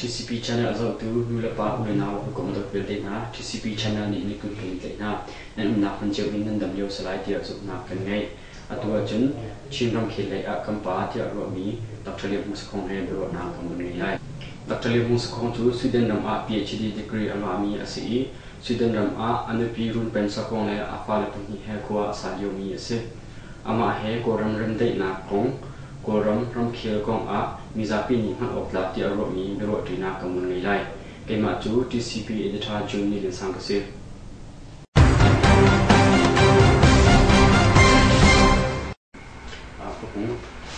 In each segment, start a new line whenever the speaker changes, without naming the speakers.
TCP channel a zohtu nu le pa u le nau hawikom dawt vialte hna, TCP channel nih na kut kan in tlaih hna. Nan umnak hmun cio in nan dam lio salai tiah zumhnak kan ngeih. Atu ahcun Chin ramkhel lei ah kan pa tiah ruahmi Dr. Lian Hmung Sakhong he biaruahnak kan vun ngei lai. Dr. Lian Hmung Sakhong cu Sweden ram ah PhD degree a ngahmi a si i Sweden ram ah a nupi Run Pen Sakhong le a fale pahnih he khua a sa liomi a si. Amah he Kawlram remdaihnak kong, Kawlram ramkhel kong ah mizapi nih hngalh awk tlak tiah ruahmi biaruahṭinak kan vun ngei lai. Keimah cu TCP editor June Ni Lian Sang ka si.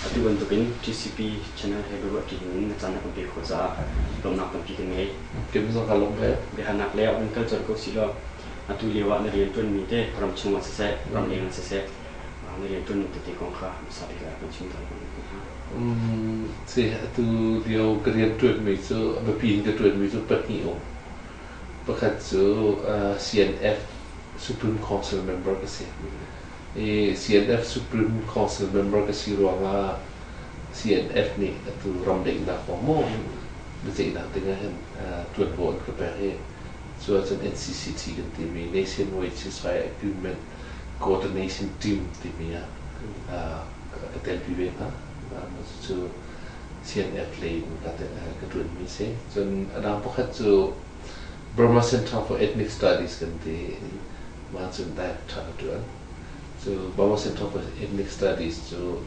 Atu bantukin TCP channel he biaruahṭi dingin na caan na kan pek khawh caah lawmhnak tampi kan ngei.
Kim zong ka lawm ve.
Biahalnak lei ah vun kal colh ko sih law atu lio ah na rianṭuanmi te ramchung ah siseh, ramleng ah siseh na rianṭuanmi tete kong kha hmasa bik ah kan chim tawn ko hnga.
Si, atu lio ka rianṭuanmi cu a biapi in ka ṭuanmi cu pahnih um. Pakhat cu CNF Supreme Council member ka si. I CNF Supreme Council member ka si ruangah CNF nih atu ramdaihnak kong maw biaceihnak dingah hin ṭuanvo an ka pek i cu ahcun NCCT kan timi Nationwide Ceasefire Agreement Coordination Team timi ah ka telpi ve hna. Cucu CNF lei in ka ṭuanmi a si. Cun a dang pakhat cu Burma Center for Ethnic Studies kan ti. Mah cun director ka ṭuan. Cu Burma Center for Ethnic Studies cu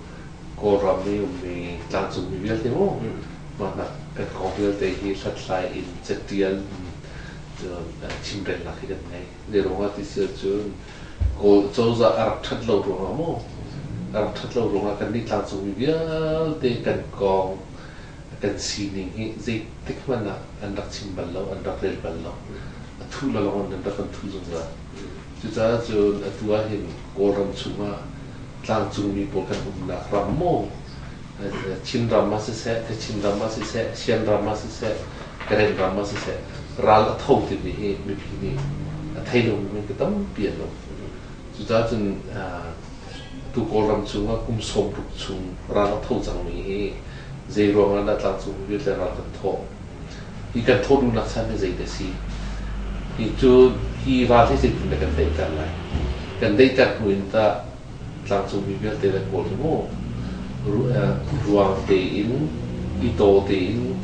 Kawlram i ummi tlangcungmi vialte mu mah kan kong vialte hi hlathlai in catial in cun chimrelnak hi kan ngei. Zeiruangah ti si ahcun Kawl cozah a rak ṭhat lo ruangah mu a rak ṭhat lo ruangah kannih tlangcungmi vialte kan kong kan sining hi zeitik hmanh ah an rak chim bal lo, an rak rel bal lo. A thuh le lawng in an rak kan thuh zungzal. Cucaah cun atu ah hin Kawlram chungah tlangcungmi pawl kan umnak ram maw Chinram ah siseh, Kachin ram ah siseh, Shan ram ah siseh, Karen ram ah siseh ral a tho timi hi mipi nih a thei lomi men ka tampi an um. Cucaah cun atu Kawlram chungah kum 60 chung ral a tho cangmi hi zei ruangah dah tlangcungmi vialte ral kan thawh? Hi kan thawh duhnak chan hi zei dah si? Hi cu hi ral hi zeitin dah kan daihter lai? Kan daihter hnu in tah tlangcungmi vialte le kawl hi mu ruang tein i taw tein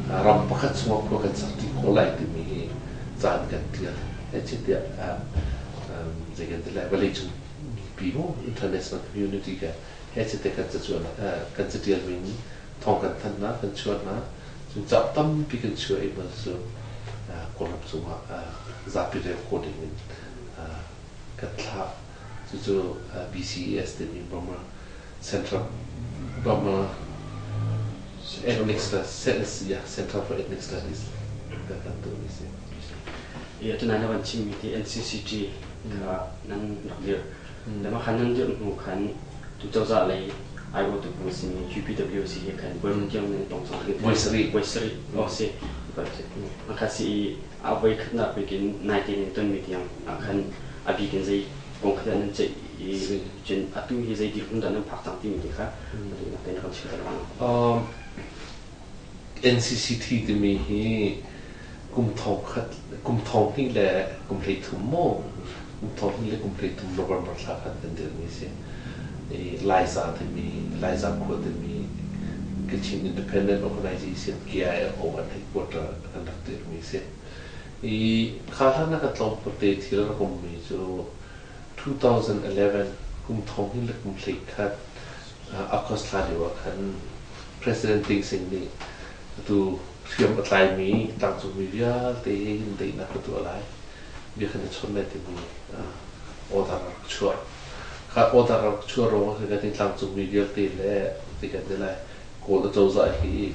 ram pakhat chungah khua kan sak ṭi khawh lai timi hi caan kan ṭial. Hechet tiah zei kan ti lai vawleicung mipi mu international community ka hechet kan cacuan kan catial min thawng kan thanh hna kan chuah hna cun cauk tampi kan chuah i cu Kawlram cungah zapi rel khawh ding in kan thlah. Cucu BCES timi Burma Central Burma Ethnic Studies Center for Ethnic Studies kan tuahmi si.
Tunai na van chimmi ti NCCT kha nan rak dirh. Le mah khan nan dirh hnu khan tu cozah lei aiawhtu bu a simi UPWC he khan voi tiang nan tong cang.
Voi sarih.
Voi sarih. Oh si. Mah si i a voi khatnak bik in naite in tonmi tiang ah khan a bik in zei kong kha nan ceih i cun atu hi zei dirhmun dah nan phak cang timi te kha atu nak tein kan chim ta lang.
NCCT timi hi kum thong khat kum thong hnih le kum hlei thum maw kum thong hnih le kum hlei thum November thla khan kan dirmi si. I Laiza timi Laiza khua timi Kachin Independent Organization KIO an headquarter kan rak dirmi si. I kha hlan ah ka tlawmpate thil rak ummi cu 2011 kum thong hnih le kum hlei khat August thla lio ah khan President Thein Sein nih atu hriam a tlaimi tlangcungmi vialte he hin daihnak ka tuah lai, bia kan i chawn lai timi order a rak chuah. Kha order a rak chuah ruangah khan kan i tlangcungmi vialte le ti kan ti lai Kawl acozah hi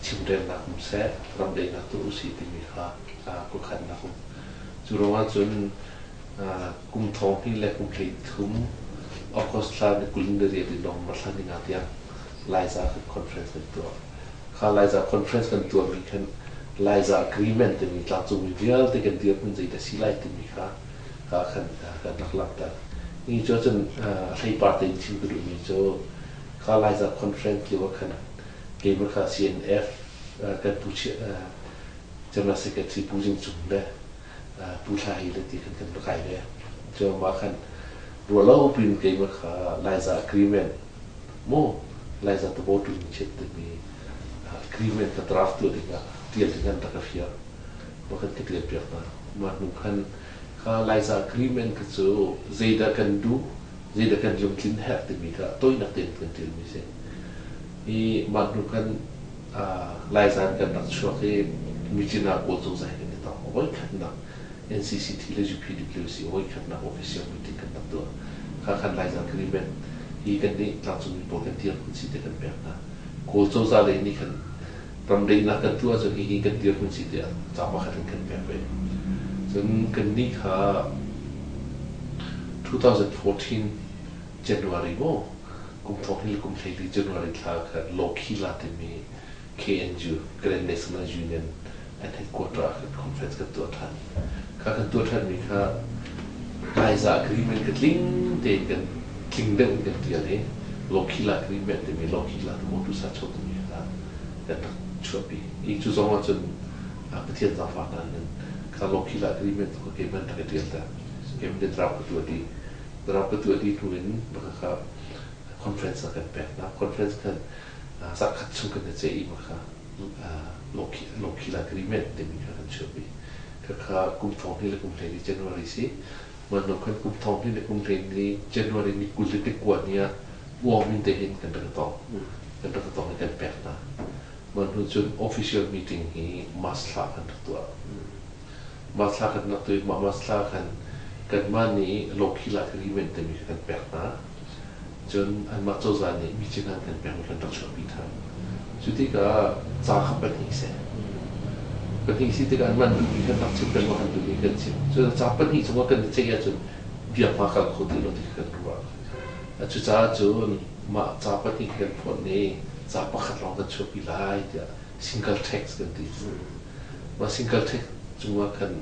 chimrelnak um seh, ramdaihnak tuah usih timi kha khuakhannak um. Cu ruangah cun kum thong hnih le kum hlei thum August thla ni 28 in November thla ni nga tiang Laiza kan conference kan tuah. Kha Laiza conference kan tuahmi khan Laiza agreement timi tlangcungmi vialte kan dirhmun zeidah si lai timi kha ka khan kan rak langhter. Hi cu cun hleipar tein chim ka duhmi cu kha Laiza conference lio ah khan keimah kha CNF Kan pu General Secretary Pu Jing Cung le Pu Thla Hei le ti khan kan va kai ve. Cu mah khan ruahlo piin keimah kha Laiza agreement mu Laiza tabo tu in chiat timi agreement ka draft tuah dingah tial ding an rak ka fial. Mah khan ka tial piak hna. Mah hnu khan kha Laiza agreement kha cu zeidah kan duh, zeidah kan lungtlin herh timi kha toinak tein kan tialmi si. Hi mah hnu khan Laizan kan rak chuak i Myitkyina Kawl cozah he kan i tong. Voikhatnak NCCT le UPWC voikhatnak official meeting kan rak tuah. Kha khan Laizan agreement hi kan nih tlangcungmi pawl kan dirhmun si te kan pek hna. Kawl cozah lei nih khan ramdaihnak kan tuah ahcun hihi kan dirhmun si tiah ca pakhat in kan pek ve. Cun kannih kha 2014 January maw kum thong hi le kum 14 January thla khan Lawkhila timi KNU Grand National Union an headquarter ah khan conference kan tuah ṭhan. Kha kan tuah ṭhanmi kha Laiza agreement ka tling tein kan tling deuh in kan ṭial i Lawkhila agreement timi Lawkhila tu motu sa cho timi kha kan rak chuahpi. I cu zong ahcun Pathian zaangfahnak in kha Lawkhila agreement tu kha keimah rak i ṭial ta. Keimah nih draft ka tuah dih. Draft ka tuah dih hnu in kha conference a kan pek hna. Conference khan zarhkhat chung kan i ceih i kha Lawkhila agreement timi kha kan chuahpi. Khakha kum thong hnih le kum 12 January si. Mah khan kum thong hnih le kum 12 January ni 29 ni ah Uangmin te hin kan rak tong. Kan rak tong i kan pek hna. Mah hnu cun official meeting hi March thla kan rak tuah. March thla kan rak tuah i mah March thla khan kanmah nih Lawkhila agreement timi kha kan pek hna. Cun anmah cozah nih meeting an kan pekmi kan rak chuahpi ṭhan. Cu tikah ca kha pahnih seh. Pahnih si tikah anmah duhmi kan rak chim, kanmah kan duhmi kan chim. Cun ca pahnih cungah kan i ceih ahcun biakma kal kho ti lo ti kha kan ruah. Cucaah cun mah ca pahnih kan phawt i ca pakhat lawng kan chuahpi lai tiah single text kan ti. Mah single text cungah khan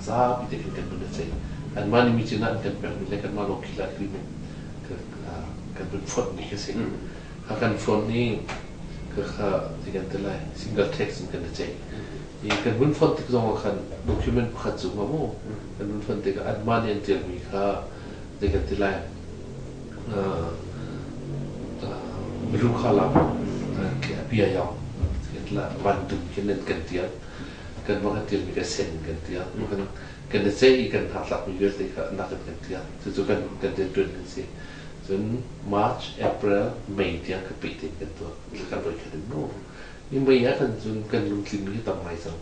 zapi te khin kan vun i ceih. Anmah nih meeting ah an kan pekmi le kanmah lawkhila agreement kan vun fonh ni khi si. Kha kan fonh i khakha ti kan ti lai single text in kan i ceih. I kan vun fonh tik zong ah khan document pakhat cungah mu kan vun fonh tikah anmah nih an ṭialmi kha zei kan ti lai blue color bia yong van dum khin an kan tial kan va kan tialmi ka sen kan tial kan kan i ceih i kan hnatlakmi vialte kha nak in kan tial. Cucu kan kan rianṭuan kan si. Cun March, April, May tiang ka peh tein kan tuah. Kan voi khat in mu. I May ah kan cun kan lungtlinmi hi tam ngai cang.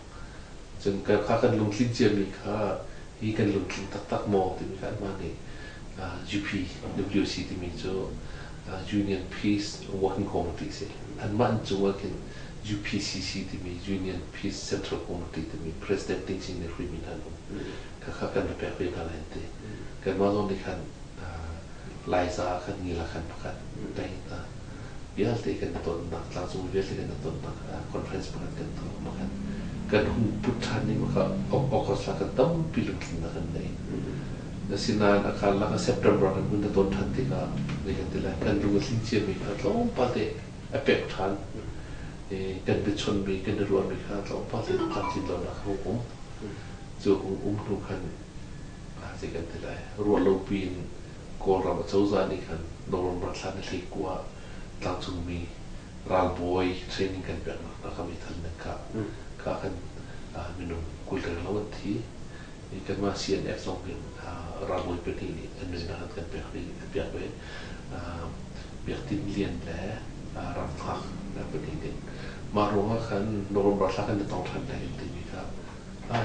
Cun kha kan lungtlin ciami kha hi kan lungtling taktak maw timi kha anmah nih UPWC timi cu Union Peace Working Committee si. Anmah an cung ah khin UPCC timi Union Peace Central Committee timi President Ding Sing nih hruaimi hna an um. Khakha kan va pek ve hna lai an ti. Kanmah zong nih khan Laiza khan ngila khan pakhat dai hna vialte kan i tonnak tlangcung vialte kan i tonnak conference pakhat kan tuah ma khan kan hung put ṭhan i maka August thla kan tampi lungtlinnak kan nei. Asinain a karlak ah September kan hun i ton ṭhan tikah zei kan ti lai kan lung a tling ciami kha tlawmpal te a pek ṭhan. Kan biachonmi kan i ruahmi kha tlawmpal te tlamtlin lonak a hung um. Cu hung um hnu khan zei kan ti lai ruah lo piin Kawlram acozah nih khan November thla ni 19 ah tlangcungmi ralbawi training kan peknak hna kha meithal in an kah. Kha khan minung 20 renglo an thi. Kanmah CNF zong hin ralbawi pahnih nih an nunnak an kan pek piak ve. Biak Tin Lian le Ram Hngak pahnih nih. Mah ruangah khan November thla kan i tong ṭhan lai kan timi kha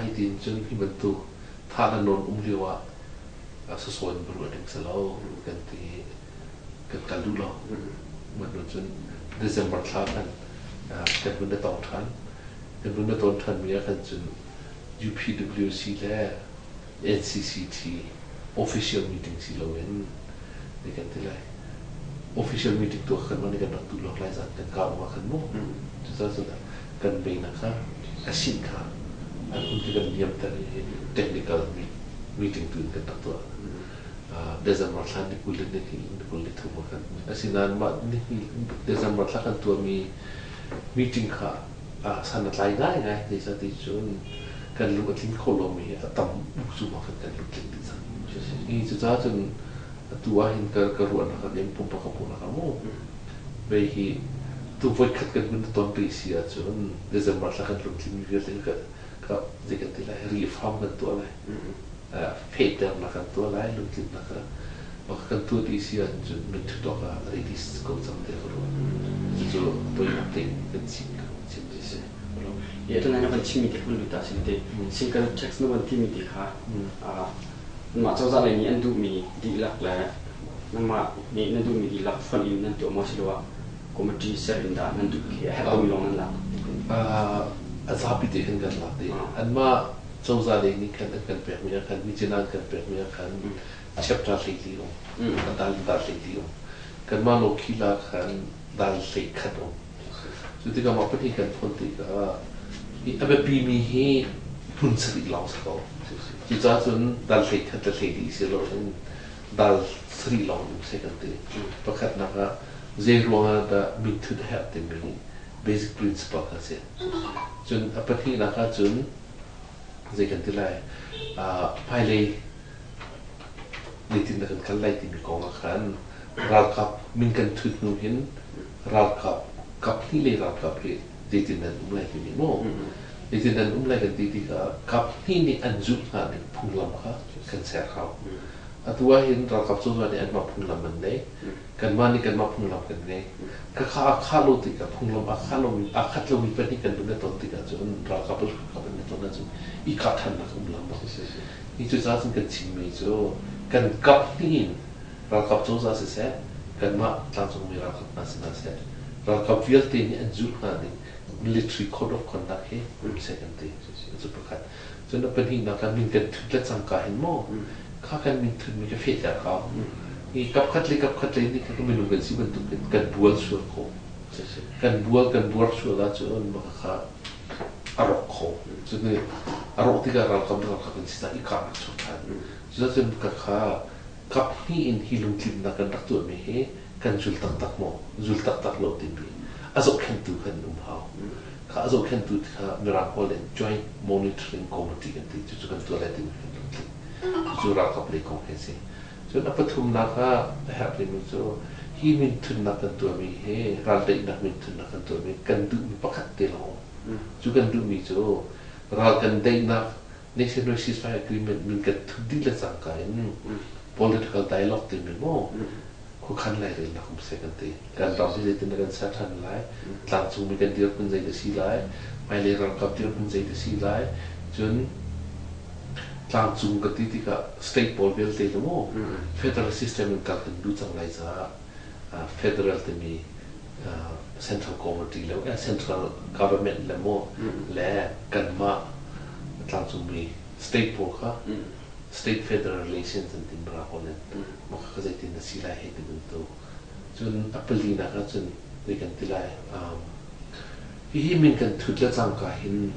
hi tin cun hi bantuk thah le nawn um lio ah sawsawh in va ruah ding si lo kan ti kan kal duh lo. Mah hnu cun December thla khan kan vun i tong ṭhan. Kan vun i ton ṭhanmi ah khan cun UPWC le NCCT official meeting si loin zei kan ti lai official meeting tuah kan man kan rak duh lo lai zan kan kau ah khan mu. Cucaah cun kan beinak kha a sin kha an hun ti kan niamter i technical meeting tu in kan rak tuah. December thla ni 20 le ni 23 ah khan. Asinain mah ni December thla kan tuahmi meeting kha San a tlai ngaingai. Zeicahti cun kan lung a tlin kho lomi hi a tam cu ma kan kan lungtling dih cang. Hi cucaah cun atu ah hin ka ka ruahnak ah nim pumpak ka hmuhnak ah mu vei hi tu voikhat kan hun ton rih si ahcun December thla kan lungtlinmi vialte ka ka zei kan ti lai, reform kan tuah lai, fehternak kan tuah lai, lungtlinnak kan tuah dih si ahcun minthut awk ah ready ko cang tiah ka ruah. Cucu toinak tein kan chim ka chim ti si.
Ye tu na van chimmi te hun lut ah sin te single tax na van timi ti kha mah cozah lei nih an duhmi dihlak le nangmah nih na duhmi dihlak fonh in nan tuah maw siloah committee ser in dah nan duh khi a herh lomi lawng nan lak?
A zapi te khan kan lak dih. Anmah cozah lei nih khan an kan pekmi ah khan Myitkyina an kan pekmi ah khan chapter 14 um. Dal dal 14 um. Kanmah Lawkhila khan dal 11 um. Cu tikah mah pahnih kan fonh tikah hi a biapimi hi hmun sarih lawng si ko. Cucaah cun dal 11 le 14 si loin dal sarih lawng um seh kan ti. Pakhatnak ah zei ruangah dah minthut a herh timi basic principle kha a si. Cun a pahnihnak ah cun zei kan ti lai, hmailei zeitin dah kan kal lai timi kong ah khan ralkap min kan thut hnu hin ralkap kaphnih lei ralkap hi zeitin nan um lai timi maw, zeitin nan um lai kan ti tikah kaphnih nih an zulh hnga ding phunglam kha kan ser hau. Atu ah hin ralkap cozah nih anmah phunglam an nei, kanmah nih kanmah phunglam kan ngei. Khakha aa khah lo tikah, phunglam aa khah lomi, aa khat lomi pahnih kan vun i ton tikah cun ralkap le ralkap an i ton ahcun i kah ṭhannak um lengmang. Hi cucaah cun kan chimmi cu kan kap hnih in ralkap cozah siseh, kanmah tlangcungmi ralkap hna si hna seh, ralkap vialte nih an zulh hnga ding military code of conduct hi um seh kan ti. Cu pakhat. Cun a pahnihnak ah min kan thut le cangka hin maw kha kan min thutmi ka fehter hau. Hi kapkhat le kapkhat lei nih khan minung kan si bantuk in kan bual sual kho. Kan bual kan buar sual ahcun mah kha a rawk kho. Cun a rawh tikah ralkap ralkap in si i kahnak chuak ṭhan. Cucun ka kha kap hnih in hi lungtlinnak kan rak tuahmi hi kan zul taktak maw, zul taktak lo timi a zohkhenhtu khan um hau. Kha a zohkhenhtu kha Mirang holh in Joint Monitoring Committee kan ti. Cucu kan tuah lai timi kan lungtlin. Cucu ralkap lei kong hi a si. Cun a pathumnak ah a herh rihmi cu hi minthunnak kan tuahmi hi raldaihnak minthunnak kan tuahmi kan duhmi pakhat te lawng. Cu kan duhmi cu ral kan daihnak National Ceasefire Agreement min kan thut dih le cangka in political dialogue timi maw khuakhan lairelnak um seh kan ti. Kan ram hi zeitin dah kan ser ṭhan lai, tlangcungmi kan dirhmun zei dah si lai, hmailei ralkap dirhmun zei dah si lai, cun tlangcung ka ti tikah state pawl vialte cu maw federal system in kal kan duh cang lai caah federal timi central committee le central government le maw le kanmah tlangcungmi state pawl kha state federal relations an tin ra ko nen mah kha zeitin na si lai hei ti bantuk. Cun a palinak ah cun zei kan ti lai, hihi min kan thut le cangka hin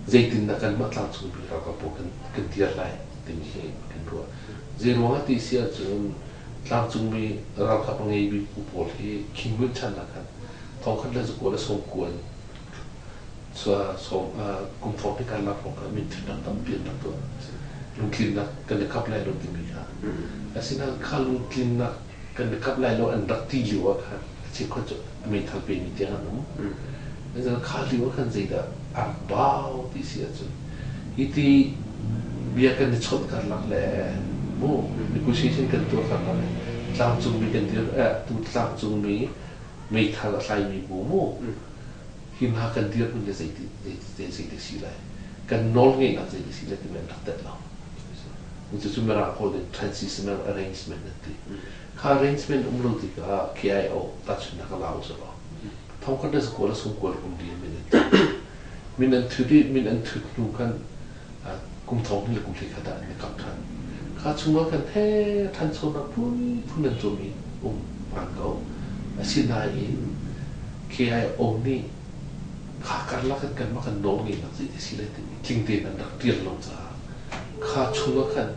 zeitindah kanmah tlangcungmi ralkap pawl kan kan dir lai timi hi kan ruah. Zei ruangah ti si ahcun tlangcungmi ralkap a ngei bik bu pawl hi King Win chan ah khan 1990 in kum thong hnih karlak hrawng kha minthutnak tampi an rak tuah. Lungtlinnak kan i kap lai lo timi kha. Asinain kha lungtlinnak kan i kap lai lo an rak ti lio ah khan cheukhat cu meithal pemi tiang an um. Kha lio ah khan zeidah a rak bau ti si ahcun hi ti bia kan i chawnh karlak le mu negotiation kan tuah karlak le tlangcungmi kan dir tu tlangcungmi meithal a tlaimi bu mu hi hna kan dirhmun le zeiti zeiti si lai, kan nawl ngeihnak zeiti si lai timi an rak telh lo. Cucu Mirang holh in transitional arrangement an ti. Kha arrangement um lo tikah KIO tahchunhnak a la u selaw thongkhat le zakua le sungkua le kum li min an thut. Min an thut i min an thut hnu khan kum thong hnih le kum 11 ah an i kap ṭhan. Kha chungah khan he ṭhanchonak phunphun an tuahmi um hmaan ko. Asinain KIO nih kha karlak in kanmah kan nawl ngeihnak zeiti si lai timi tling tein an rak ṭial lo caah kha chungah khan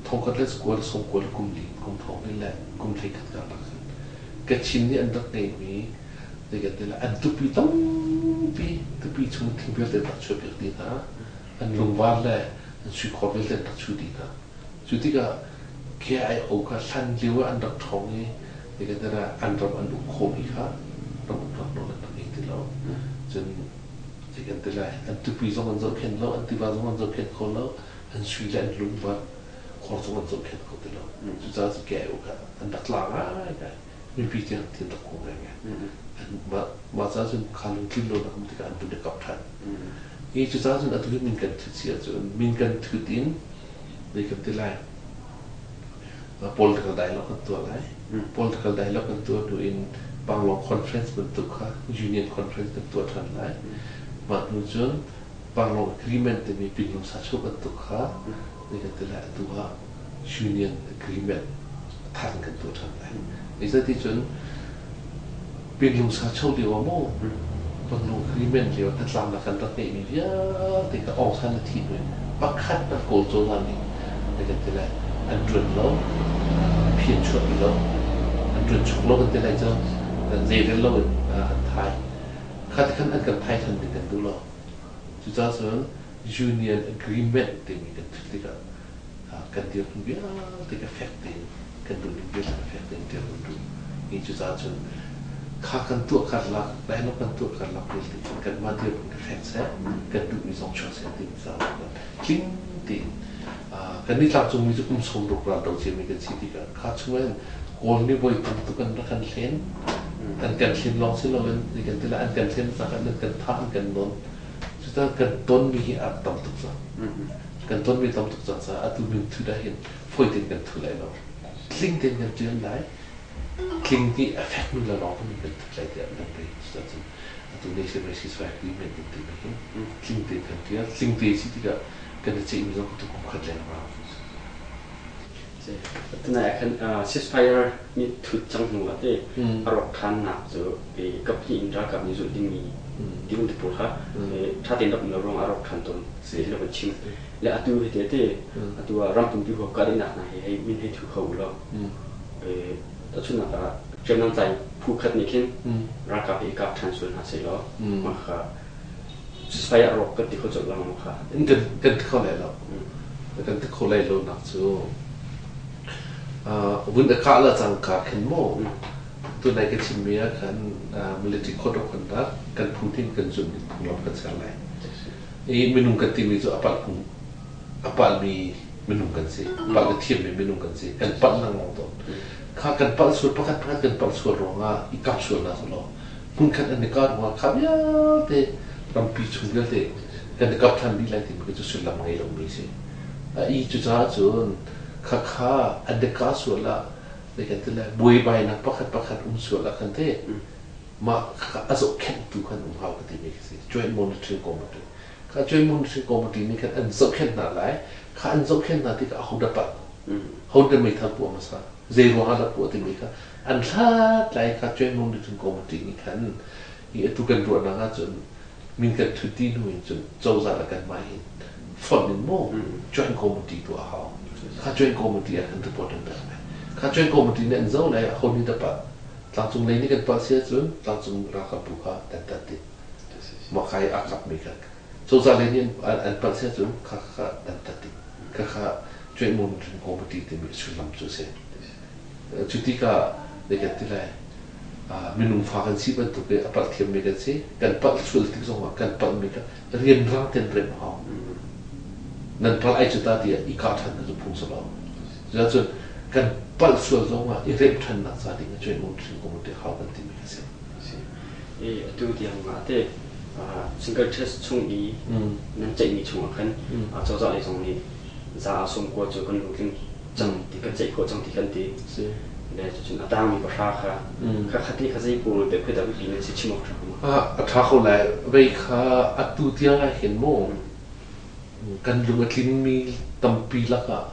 thongkhat le zakua le sawmkua le kum li, kum thong hnih le kum 11 karlak khan Kachin nih an rak ngeihmi. Zei kan ti lai, an tupi tampi, tupi chung thing vialte an rak chuahpiak dih hna. An lungvar le an suikhawr vialte an rak chuh dih hna. Cu tikah KIO kha hlan lio ah an rak ṭhawng i zei kan ti lai, an ram an uk khawhmi kha ram uknak nawl an rak ngei ti lo. Cun zei kan ti lai, an tupi zong an zohkhenh lo, an tiva zong an zohkhenh kho lo, an sui le an lungvar khor zong an zohkhenh kho ti lo. Cucaah cu KIO kha an rak tla ngaingai. Mipi tiang thin rak kung ngaingai. Mah caah cun kha lungtlin lonak um tikah an vun i kap ṭhan. Hi cucaah cun atu hi min kan thut si ahcun min kan thut in zei kan ti lai, political dialogue kan tuah lai. Political dialogue kan tuah hnu in Panglong Conference bantuk kha Union Conference kan tuah ṭhan lai. Mah hnu cun Panglong Agreement timi Pinlung Sacho bantuk kha zei kan ti lai, atu ah Union Agreement thar in kan tuah ṭhan lai. Zeiticun Pinlung Sacho lio ah maw Panglong Agreement lio ah hnatlaknak kan rak ngeihmi vialte kha Aung San a thih hnu in pakhat hmanh Kawl cozah nih zei kan ti lai, an ṭuan lo, phi an chuahpi lo, an ṭuan chuk lo kan ti lai cu zeirel lo in an thai. Kha ti khan an kan thai ṭhan ding kan duh lo. Cucaah cun Union Agreement timi kan thut tikah kan dirhmun vialte ka fek tein kan duhning vialte ka fek tein ṭial kan duh. Hi cucaah cun kha kan tuah karlak, dialogue kan tuah karlak vialte khan kanmah dirhmun ka fek seh, kan duhmi zong chuak seh timi caah kan tling tein kannih tlangcungmi cu kum 60 ral do ciami kan si tikah kha chung ah hin Kawl nih voi tam tuk an rak kan hlen. An kan hlen lawng si loin kan ti lai, an kan hlen cang, an kan thah, an kan nawn. Cucaah kan tonmi hi a rak tam tuk cang. Kan tonmi tam tuk cang caah atu min thut ah hin fawi tein kan thu lai lo. Tling tein kan ṭial lai. Tling ti a fekmi le lawng kan kan thut lai tiah kan ti. Cucaah atu nation ceasefire agreement kan timi hi tling tein kan ṭial. Tling te si tikah kan i ceihmi zong tu kum khat leng rau.
Tunai ah khan ceasefire nih thut cang hnu ah te a rawk ṭhannak cu kaphnih in ralkap nih zulh dingmi ti pawl kha ṭha tein rak um lo ruangah a rawk ṭhan tawn ti hi kan chim. Le atu hi te atu ah ram pumpi huap kahdaihnak hna hi hei min hei thu kho u law tahchunhnak ah hriamnam tlai phu khat nih khin ralkap hi i kap ṭhan sual hna sehlaw mah kha ceasefire a rawk kan ti kho colh lengmang kha.
Kan ti kho lai lo. Kan ti kho lai lo nak cu vun a kah le cangka khin maw tunai ka chimmi ah khan military court of conduct kan phu tin kan zumh in phunglam kan ser lai. I minung kan timi cu a palh phung a palhmi minung kan si. Palh a thiammi minung kan si. Kan palh lengmang tawn. Kha kan palh sual pakhat pakhat kan palh sual ruangah i kap sual hna selaw hmunkhat an i kah ruangah kha vialte rampi chung vialte kan i kap ṭhan dih lai timi cu sullam ngei lomi si. I cucaah cun khakha an i kah sual ah zei kan ti lai buaibainak pakhat pakhat um sual ah khan te mah khakha a zohkhenhtu khan um hau ka timi khi si. Joint Monitoring Committee. Kha Joint Monitoring Committee nih khan an zohkhenh hna lai. Kha an zohkhenh hna tikah ahodah palh? Hodah meithal puah hmasa? Zei ruangah dah puah timi kha an hlat lai. Kha Joint Monitoring Committee nih khan hi atu kan ruahnak ahcun min kan thut dih hnu in cun cozah le kanmah hin fonh in maw joint committee tuah a hau. Kha joint committee ah khan report an pek lai. Kha joint committee nih an zoh lai ho nih dah palh? Tlangcung lei nih kan palh si ahcun tlangcung ralkapbu kha dantat ding. Mah kha i a kapmi kha cozah lei nih an palh si ahcun kha kha dantat ding. Kha kha joint monitoring committee timi sullam cu a si. Cu tikah zei kan ti lai, minung fa kan si bantuk i a palh thiammi kan si. Kan palh sual tik zongah kan palhmi kha rianrang tein remh a hau. Nan palh ai cu ta tiah i kah ṭhan cu phung si lo. Cucun kan palh sual zongah i remh ṭhannak ca ding ah joint monitoring committee hau kan timi a si.
Atu tiang ah teh single test chung i nan ceihmi chungah khan cozah lei zong nih za ah 90 cu kan lungtling cang ti kan ceih khawh cang ti kan ti. Le cucun a tangmi pahra kha kha khate kha zei pawl te khuai dah biapi nan si chim awk ṭha ko ma?
A ṭha ko lai. Vei kha atu tiang ah hin maw kan lung a tlinmi tampi lakah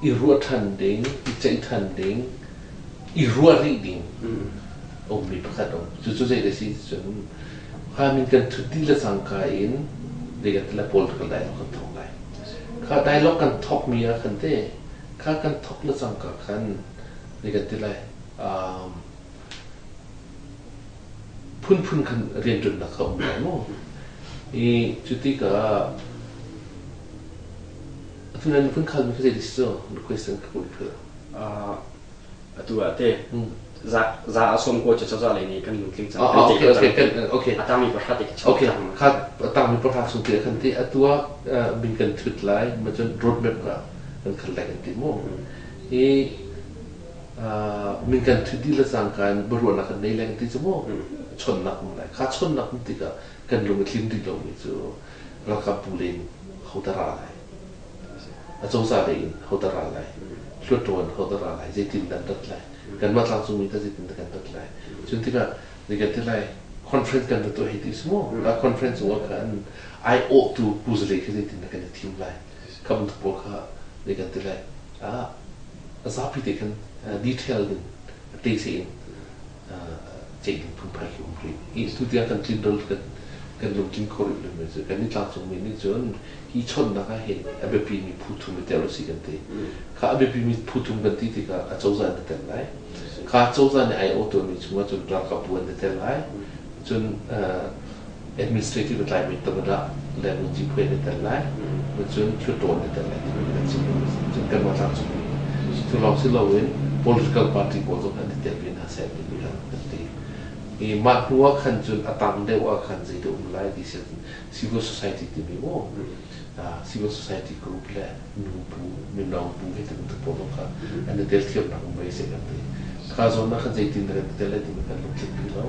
i ruah ṭhan ding, i ceih ṭhan ding, i ruah rih ding a ummi pakhat a um. Cucu zei a si cun kha min kan ṭhut dih le cangka in zei kan ti lai political dialogue kan thawk lai. Kha dialogue kan thawkmi ah khan te kha kan thawk le cangka khan zei kan ti lai. Phunphun khan rianṭuannak kha um lai mu. I cu tikah atu nan phun khalmi kha zei si cu na question ka kun phil.
Atu ah te za za a som ko cu cozah lei nih kan lungtling cang.
Ah, okay, okay, kan okay.
A tangmi pahra te khi
Okay, kha a tangmi pahra chung te khan te atu ah min kan thut lai, ma cun roadmap ka kan khal lai kan ti mu. I min kan thut dih le cangka in biaruahnak kan nei leng ti cu mu chonnak um lai kha chonnak um tikah kan lung a tlim rih lomi cu ralkap bu len hodah ra lai acozah lei in hodah ra lai hluttaw in hodah ra lai zeitin dan rat lai kanmah tlangcungmi kha zeitin kan rat lai cun tikah zei kan ti lai conference kan va tuah hei ti si mu ka conference cungah khan aiawhtu puzale kha zeitin kan i thim lai kha bantuk pawl kha zei kan ti lai ah a zapi te khan detail in te se in ceih ding phunphai khi um rih. Hi tu tiang kan tlin rol kan kan lungtling kho rih lo mi cu kan i tlangcung mi nih cun hi chawnhnak ah hin a biapi mi phu thum i tel usih kan ti. Kha a biapi mi phu thum kan ti tikah a cozah in a tel lai. Kha cozah nih ai awh mi chungah cun ralkapbu an i tel lai. Cun administrative a tlaimi tamada le vunci phuai an i tel lai. Cun hluttaw an i tel lai timi kan chim mi si. Cun kanmah tlangcung mi cu lawng si loin political party pawl zong an i tel ve hna seh timi kha kan ti. I mah hnu ah khan cun a tam deuh ah khan zeidah um lai ti si civil society timi mu civil society group le nu bu mino bu he tibantuk pawl zong kha an i tel thiamnak um ve seh kan ti. Kha zawn ah khan zeitin dah kan i tel lai timi kan lungtling rih lo.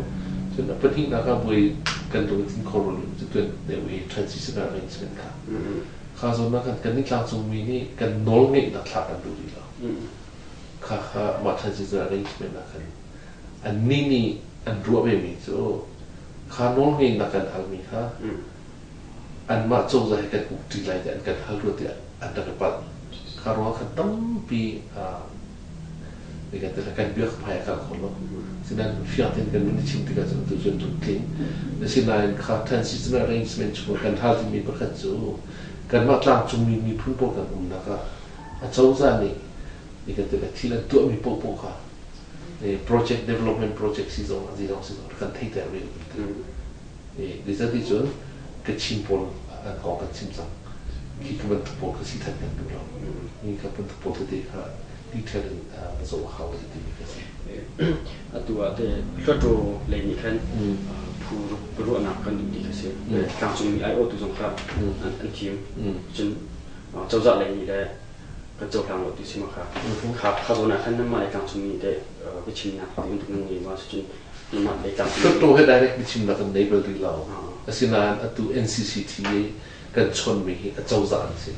Cun a pahnihnak ah buai kan lung i tling kho rua lo cu tuan deuh i transitional arrangement kha. Kha zawn ah khan kan i tlangcungmi nih kan nawl ngeihnak thlah kan duh rih lo. Kha kha mah transitional arrangement ah khan annih nih an ruah vemi cu kha nawl ngeihnak kan halmi kha anmah cozah he kan uk ṭi lai tiah an kan hal rua tiah an rak i palh. Kha ruangah khan tampi kan biak hmai a kal kho lo. Sinain fiang tein kan vun i chim tikah cun atu cun tling. Asinain kha transitional arrangement chungah kan hal timi pakhat cu kanmah tlangcungmi miphun pawl kan umnak ah acozah nih thil an tuahmi paohpaoh kha project development project si zong zong si zong kan theihter ve. Zeicahti cun Kachin pawl an kong kan chim cang. Khi ka bantuk pawl kha si than kan duh lo. Hi ka bantuk pawl tete kha detail in va zoh a hau timi ka si.
Atu ah te Hluttaw lei nih khan phu ruahnak kan duh ti kha si. Tlangcungmi aiawhtu zong kha an thim. Cun cozah lei nih le kan cohlang lo ti si ma kha. Kha kha zawn ah khan nanmah le tlangcungmi te biachimnak ti bantuk nan ngei ma cun
Hluttaw he direct biachimnak kan nei bal rih lo. Asinain atu NCCT kan chawnmi hi acozah an si.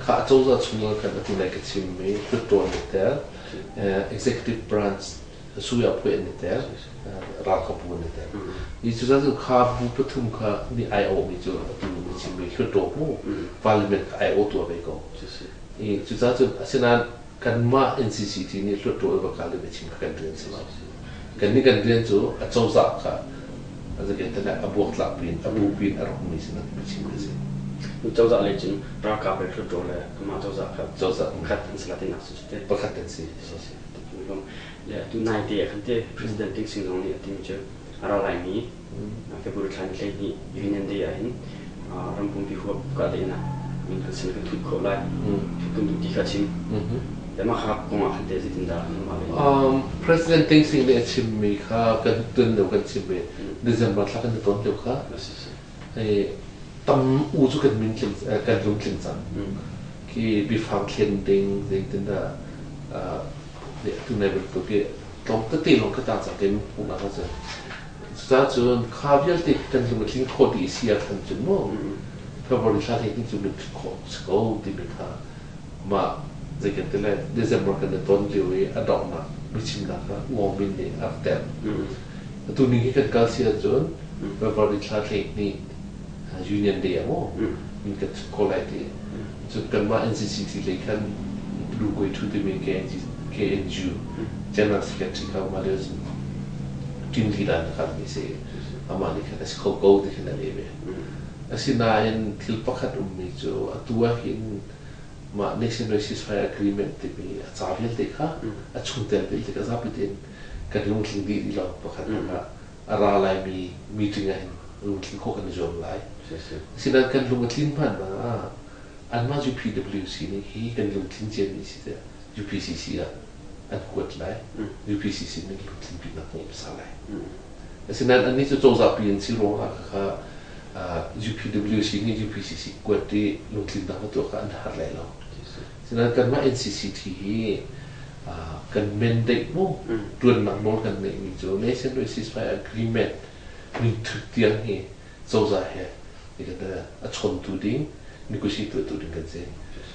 Kha acozah chungah khan atu nai ka chimmi Hluttaw an i tel, executive branch Suya Phuai an i tel, ralkapbu an i tel. Hi cucaah cun kha bu pathum kha nih aiawhmi cu atu na chimmi Hluttaw mu parliament kha aiawhtu a ve ko. I cucaah cun asinain kanmah NCCT nih hluttaw i va kal i biachim kha kan rian si lo. Kannih kan rian cu a cozah kha a buaktlak piin a bu piin a rokmi sinah biachim kha si.
Cozah lei cun ralkap le hluttaw le amah cozah kha
cozah
pakhat an si la tinak si cu te.
Pakhat an si.
Le atu nai te ah khan te President Ding Sing zong nih a timi cu a ra laimi February thla ni 12 Union Day ah hin ram pumpi huap kahdaihnak min kan sin kan thut khawh lai. Thut kan duh ti kha chim. Le mah kha kong ah khan te zeitindah nangmah lei
President Deng Sing nih a chimmi kha kan tun lio kan chim i December thla kan i ton lio kha tam u cu kan min tling kan lungtling cang. Khi biafang thlen ding zeitindah tu nai bantuk i tlawm tete lawng ka tang cang ke hmuhnak ah cun cucaah cun kha vialte kan lung a tling khawh dih si ah khan cun mu February thla hlei cu min khawh si ko timi kha mah zei kan ti le December kan i ton lio i a donghnak biachimnak kha Ngo Min nih a rak telh. Atu ning hi kan kal si ahcun February thla hlei hnih Union Day ah mu min kan chim ko lai ti. Cun kanmah NCCT lei khan Lu Koi Thu timi KNU General Secretary kha mah lio cun team leader an kalmi si. Amah nih khan a si kho ko ti khin a leh ve. Asinain thil pakhat ummi cu atu ah hin mah National Ceasefire Agreement timi a ca vialte kha a chungtel vialte kha zapi tein kan lungtling dih rih lo pakhat ah. A ra laimi meeting ah hin lungtlin khawh kan i zuam lai. Asinain kan lung a tlin hmanh ah anmah UPWC nih hi kan lungtlin ciami si tiah UPCC ah an kuat lai. UPCC nih lungtlinpinak hmuh hmasa lai. Asinain annih cu cozah pi an si ruangah khakha UPWC nih UPCC kuat i lungtlinnak va tuah kha an har lai lo. Asinain kanmah NCCT hi kan mandate mu ṭuannak nawl kan ngeihmi cu Nation Ceasefire Agreement minthut tiang hi cozah he a chawntu ding, negotiate tuahtu ding kan si.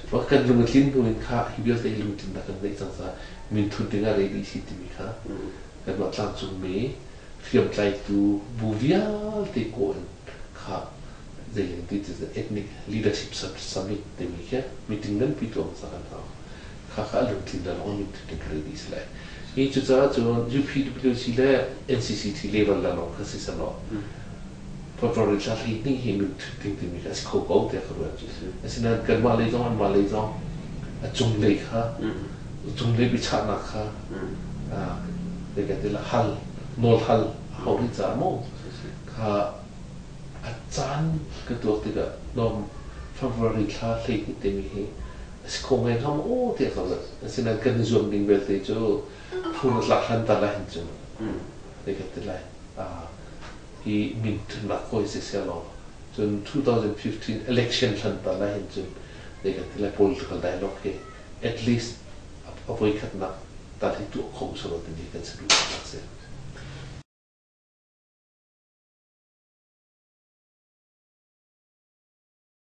Kan lung a tlin hnu in kha hi vialte hi lungtlinnak kan neih cang caah minthut ding ah ready si timi kha kanmah tlangcungmi hriamtlaitu bu vialte kawh in kha zeiling ti cu ethnic leadership summit timi khi meeting nganpi tuah hmasa kan hau. Kha kha a lungtlin le lawng minthut ding ready si lai. Hi cucaah cun UPWC le NCCT level la lawng kha si selaw February thla 12 hi minthut ding timi kha a si kho ko tiah ka ruat. Asinain kanmah lei zong anmah lei zong a cunglei kha cunglei biachahnak kha zei kan ti la hal nawl hal a hau rih caah mu kha a caan ka tuak tikah nom February thla 12 timi hi a si kho ngai hnga maw tiah ka ruat. Asinain kan i zuam ding belte cu phur a tlak hlan tal ahhin cun zei kan ti lai hi minthutnak kawi si sehlaw cun 2015 election hlan tal ahhin cun zei kan ti lai political dialogue hi at least a voikhatnak tal hi tuah kho usih law timi kan saduhthahnak si.